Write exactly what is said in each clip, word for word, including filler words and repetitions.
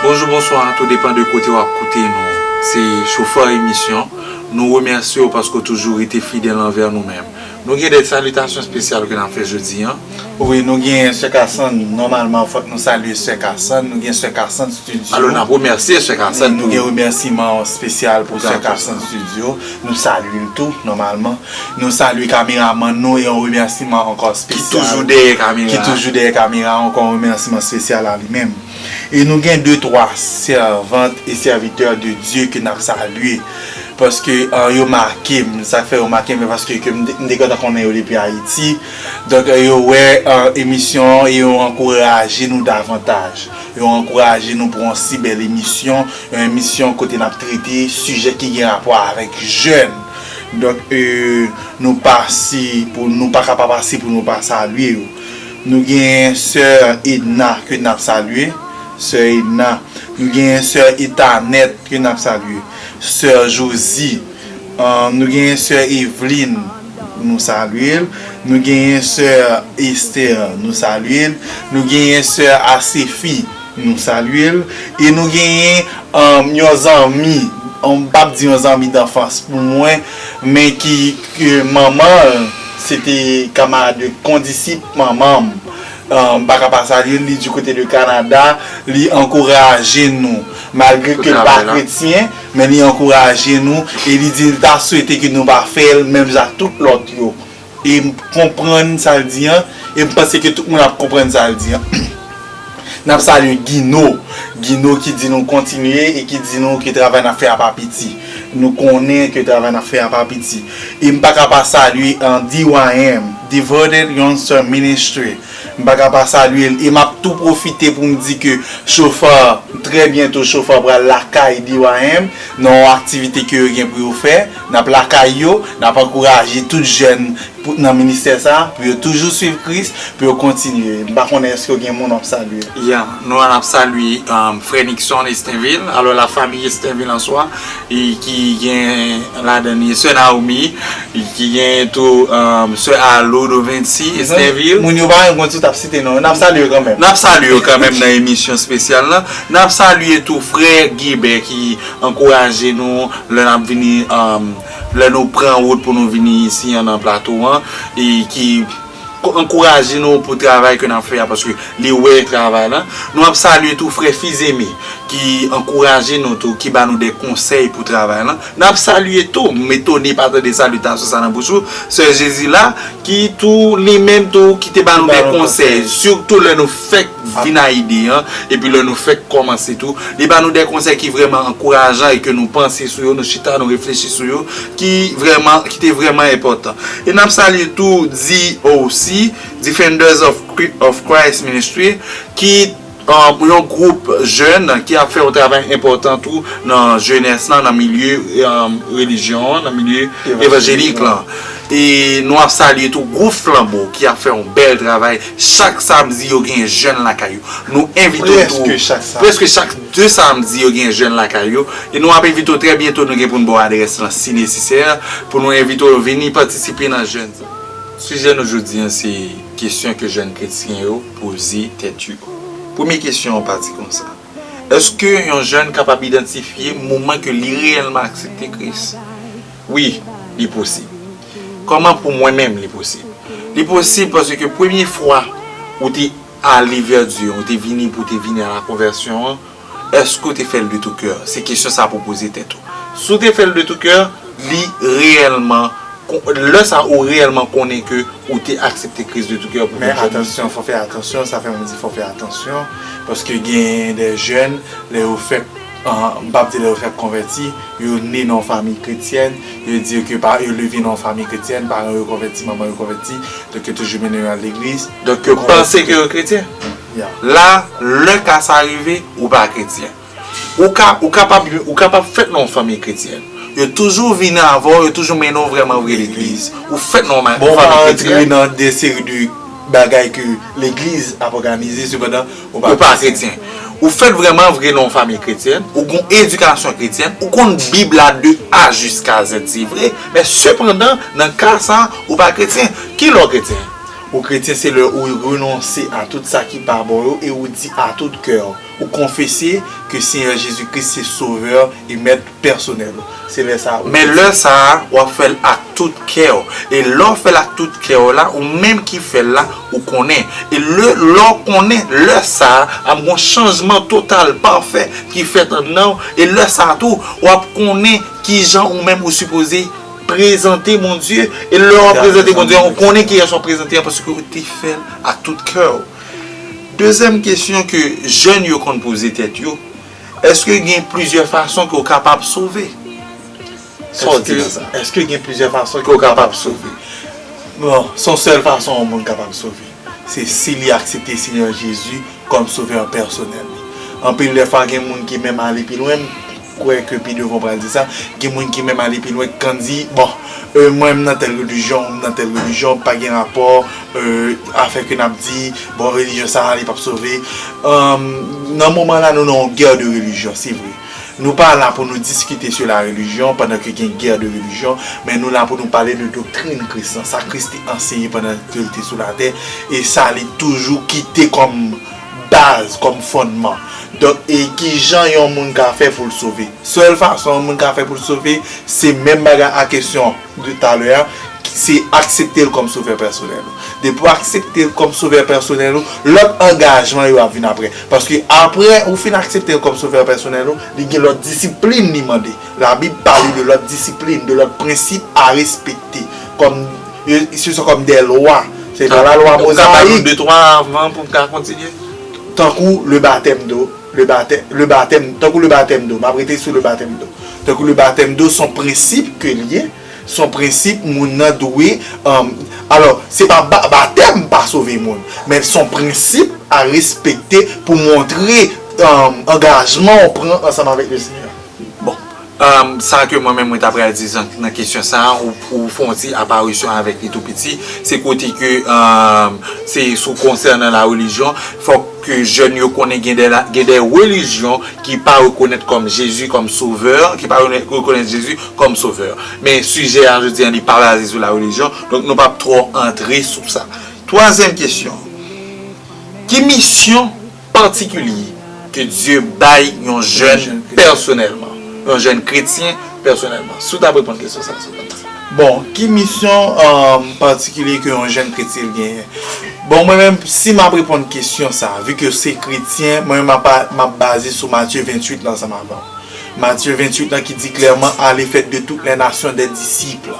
Bonjou, bonswa, tou depann de kote w ap koute nou. Se Chofè Emisyon. Nou remèsye w paske w toujou rete fidèl anvè nou menm. Nou gen de salitasyon espesyal ke n ap fè jodi a. Wi, nou gen Sè Kasann. Nòmalman, fòk nou salye Sè Kasann. Nou gen Sè Kasann Studio. Alò, n ap remèsye Sè Kasann. Wi, nou gen remèsiman espesyal pou Sè Kasann Studio. Nou salye l tou, nòmalman. Nou salye kameramann nou e yon remèsiman ankò espesyal. Ki toujou dèyè kamera. Ki toujou dèyè kamera, ankò yon remèsiman espesyal a li menm. E nou gen de twa sèvant e sèvitè de Dye ke n ap salye. Paske, ah, yo make m. Sa k fè yo make m, se paske ke m te, m te gentan konnen yo depi Ayiti. Donk, eh, yo wè, ah, emisyon an e yo ankouraje nou davantaj. Yo ankouraje nou pou yon si bèl emisyon, yon emisyon kote n ap trete sijè ki gen rapò avèk jèn. Donk, eh, nou pa si pou, nou pa ka pa pase pou nou pa salye yo. Nou gen sè Edna ke n ap salye. Sè Edna. Nou gen sè Etanèt ke n ap salye. Sè Josie. Ah, nou gen sè Eveline. Nou salye l. Nou gen sè Esther. Nou salye l. Nou gen sè Asefi. Nou salye l. E nou gen, um, yon zanmi, m p ap di yon zanmi danfans pou mwen, men ki, ke manman l, se te kamarad de kondisip manman m. Ah, m pa ka pa salye l, li di kote de Kanada, li ankouraje nou. Malgre ke l pa kretyen, men li ankouraje nou e li di l ta swete ke nou pa fè l menm jan ak tout lòt yo. E m konprann sa l di an, e m panse ke tout moun ap konprann sa l di an. N ap salye Gino. Gino ki di nou kontinye e ki di nou ke travay n ap fè a pa piti. Nou konnen ke travay n ap fè a pa piti. E m pa ka pa salye, uh, D Y M, Devoted Youngster Ministry. M pa ka pa salye l. E m ap tou pwofite pou m di ke Chofè, trè byento, Chofè pral lakay D Y M nan yon aktivite ke yo gen pou yo fè. N ap lakay yo, n ap ankouraje tout jèn pou, nan ministè sa, pou yo toujou swiv Kris, pou yo kontinye. M pa konnen èske w gen moun w ap salye. Ya, nou an ap salye, um, frè Nixon Estenville, alò la famille Estenville an swa, e ki gen ladan li sè Naomi, e ki gen tou, um, sè Alo Dovency Estenville. Moun yo pa menm konn si w t ap site non, n ap salye yo kanmenm. N ap salye yo kanmenm nan emisyon espesyal la. N ap salye tou frè Gilbert ki ankouraje nou lè n ap vini, um, lè nou pran wout pou nou vini isi an nan plato an, e ki ko-, ankouraje nou pou travay ke n ap fè a, paske li wè travay la. Nou ap salye tou frè Fizeme, ki ankouraje nou tou, ki ba nou de konsèy pou travay la. N ap salye tou, m etone pa tande salitasyon sa nan bouch ou, sè Jezila, ki tou, li menm tou, ki te ba nou de konsèy, sitou lè nou fèk vin a ide an, epi lè nou fèk kòmanse tou. Li ba nou de konsèy ki vrèman ankourajan e ke nou panse sou yo, nou chita, nou reflechi sou yo, ki vrèman, ki te vrèman enpòtan. E n ap salye tou D O C, Defenders of Chri-, of Christ Ministry, ki, um, yon gwoup jèn ki ap fè yon travay enpòtan tou nan jenès lan, nan milye, um, relijyon an, nan milye evanjelik lan. E nou ap salye tou gwoup Flanbo ki ap fè yon bèl travay. Chak samdi, yo gen jèn lakay yo. Nou envite w tou. Prèske chak samdi. Prèske chak de samdi, yo gen jèn lakay yo. E nou ap envite w trè byento, nou gen pou n ba w adrès lan si nesesè, pou nou envite w vini patisipe nan jèn sa. Sijè nou jodi an, se kesyon ke jèn kretyen yo poze tèt yo. Premye kesyon an pati konsa. Èske yon jèn kapab idantifye moman ke li reyèlman aksepte Kris? Wi, li posib. Kòman pou mwen menm li posib? Li posib paske premye fwa ou te ale vè Dye, ou te vini pou te vini a la konvèsyon an, èske ou te fè l de tou kè? Se kesyon sa pou poze tèt ou. Si w te fè l de tou kè, li reyèlman, kon-, lè sa ou reyèlman konnen ke ou te aksepte Kris de tou kè pou Men atansyon, fò fè atansyon, sa fè m di fò fè atansyon, paske gen de jèn, lè yo fèk, an, m p ap di lè yo fèk konvèti, yo ne nan yon fanmi kretyèn, yo di ke pa, yo leve nan yon fanmi kretyèn, paran yo konvèti, manman yo konvèti, donk yo toujou mennen yo al legliz. Donk yo panse ke yo kretyen. Ya. La, lè ka sa rive, ou pa kretyen. Ou ka, ou kapab, ou kapab fèt nan yon fanmi kretyèn. Yo toujou vin avè w, yo toujou mennen w vrèman vre legliz. Ou fèt nan yon ma-, fanmi kretyèn. Bon, ou pa rantre nan de seri de bagay ke legliz ap òganize, sepandan, ou pa kretyen. Ou fèt vrèman vre nan yon fanmi kretyèn, ou gon edikasyon kretyèn, ou konn Bib la de A jiska Z, se vre, men sepandan, nan ka sa, ou pa kretyen. Kilè w kretyen? Ou kretyen, se lè ou renonse a tout sa ki pa bon yo e ou di a tout kè w, ou konfese ke Senyè Jezi Kris se Sovè e Mèt pèsonèl ou. Se lè sa a ou Men kretyen. Lè sa a, w ap fè l ak tout kè w. E lè w fè l ak tout kè w la, ou menm ki fè l la, ou konnen. E lè, lè w konnen, lè sa a, ap gen yon chanjman total, pafè ki fèt anndan w. E lè sa a tou, w ap konnen kijan ou menm ou sipoze prezante Bondye. E lè w ap prezante Bondye, ou konnen kiyès w ap prezante an paske ou te fè l ak tout kè w. Dezyèm kesyon ke jèn yo konn poze tèt yo, èske gen plizyè fason ke w kapab sove? Sa w di nan sa? Èske gen plizyè fason ke w kapab sove? Bon, se yon sèl fason yon moun kapab sove. Se si li aksepte Senyè Jezi kòm Sovè pèsonèl li. Anpil lè fwa gen moun ki menm ale pi lwen, m kwè ke pi devan w pral di sa, gen moun ki menm ale pi lwen kan di, bon, euh, mwen m nan tèl relijyon, m nan tèl relijyon, pa gen rapò, euh, afè ke n ap di, bon, relijyon sa a, li p ap sove. Euh, nan moman la, nou nan yon gè de relijyon, se vre. Nou pa la pou nou diskite sou la relijyon pandan ke gen gè de relijyon, men nou la pou nou pale de doktrin Kris lan, sa Kris te anseye pandan ke l te sou latè, e sa li toujou kite kòm baz, kòm fondman. Donk, e kijan yon moun ka fè pou l sove? Sèl fason yon moun ka fè pou l sove, se menm bagay a kesyon de talè a, se aksepte l kòm Sovè pèsonèl ou. Depi w aksepte l kòm Sovè pèsonèl ou, lòt angajman yo ap vin apre. Paske apre ou fin aksepte l kòm Sovè pèsonèl ou, li gen lòt disiplin li mande. Labib pale de lòt disiplin, de lòt prensip a respekte. Kòm, se sont comme des lois. Se pa la lwa mozayik. Ou ka ba nou de twa avan pou m ka kontinye? Tankou le baptême d'eau, le baptême, le baptême, tankou le baptême d'eau, m ap rete sou le baptême d'eau. Tankou le baptême d'eau, se yon prensip ke l ye, se yon prensip moun nan dwe, um, alò, se pa ba-, batèm pa sove moun, men se yon prensip a respekte pou montre, um, angajman w pran ansanm avèk le Senyè. Bon, um, sa ke mwen menm mwen ta pral di nan, nan kesyon sa a, ou, ou fè yon ti aparisyon avèk li tou piti, se kote ke, um, se sou konsènan la relijyon, fòk ke jèn yo konnen gen de la, gen de relijyon ki pa rekonèt kòm Jezi kòm Sovè, ki pa rene-, rekonèt Jezi kòm Sovè. Men sijè a jodi a, li pa baze sou la relijyon, donk nou p ap twò antre sou sa. Twazyèm kesyon, ki misyon patikilye ke Dye bay yon jèn pèsonèlman, yon jèn kretyen pèsonèlman? Si w ta reponn kesyon sa a, se konsa. Bon, ki misyon, um, patikilye ke yon jèn kretyen genyen? Bon, mwen menm, si m ap reponn kesyon sa a, vi ke se kretyen, mwen menm m ap, m ap baze sou Matye venntuit la ansanm avè w. Matye venntuit la ki di klèman, allez faire de toutes les nations des disciples.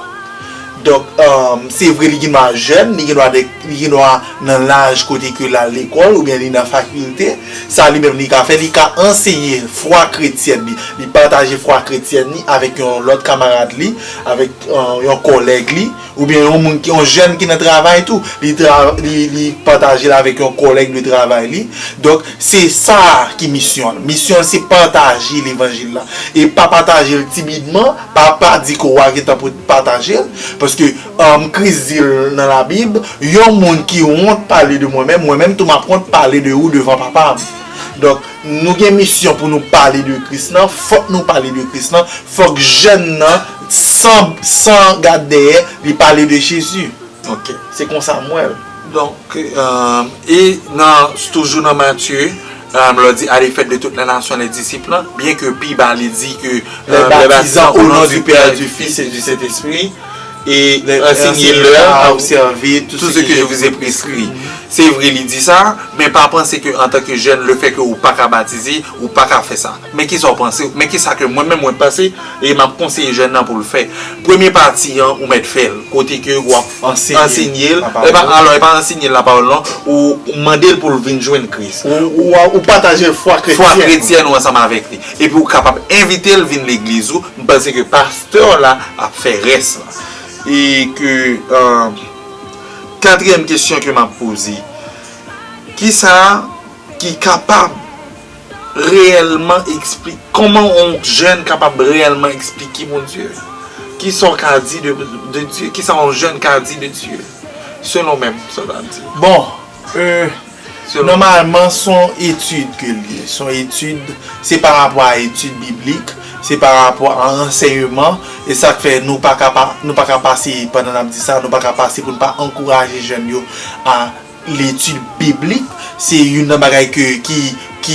Donk, um, se vre li gendwa jèn, li gendwa de, li gendwa nan laj kote ke l al lekòl oubyen li nan fakilte, sa li menm li ka fè, li ka anseye fwa kretyèn li, li pataje fwa kretyèn li avèk yon lòt kamarad li, avèk, euh, yon kòlèg li, oubyen yon moun ki, yon jèn ki nan travay tou, li tra-, li, li pataje l avèk yon kòlèg de travay li. Donk, se sa ki misyon l. Misyon l se pataje levanjil la. E pa pataje l timidman, pa, pa di ke w a gentan pou pataje l, paske, um, Kris di l nan Labib, yon moun ki wont pale de mwen menm, mwen menm tou m ap wont pale de ou devan Papa m. Donk, nou gen misyon pou nou pale de Kris lan, fòk nou pale de Kris lan, fòk jèn nan, san, san gad dèyè, li pale de Jezi. Ok. Se konsa m wè l. Donk, euh, e nan, toujou nan Matye, euh, lè w di, allez faire de toutes les nations les disciples, byen ke pi ba li di ke, euh, les baptisant au nom du Père, du Fils et du Saint-Esprit, et enseignez-leur à observer tout ce que je vous ai prescrit. Se vre, li di sa, men pa panse ke antanke jèn, lefètke ou pa ka batize, ou pa ka fè sa. Men kisa w panse? Men kisa ke mwen menm mwen panse, e m ap konseye jèn nan pou l fè? Premye pati an, ou mèt fè l. Kote ke w ap ansenye l. E pa, alò, e pa ansenye l lapawòl, non. Ou, ou mande l pou l vin jwenn Kris. Ou, ou, ou pataje l fwa kretyèn. Fwa kretyèn ou ansanm avèk li. Epi ou kapab envite l vin legliz ou. M panse ke pastè w la ap fè rès la. E ke, euh, katriyèm kesyon ke m ap poze, kisa ki kapab reyèlman ekspli-, kòman yon jèn kapab reyèlman eksplike Bondye? Kisa w ka di de, de Dye? Kisa yon jèn ka di de Dye? Selon menm, sa w ta di. Bon, euh, Nòmalman, se yon etid ke l ye. Se yon etid, se pa rapò a etid biblik, se pa rapò a ansèyman, e sa k fè nou pa ka, pa, nou pa ka pase, pandan n ap di sa, nou pa ka pase pou n pa ankouraje jèn yo a letid biblik. Se youn nan bagay ke, ki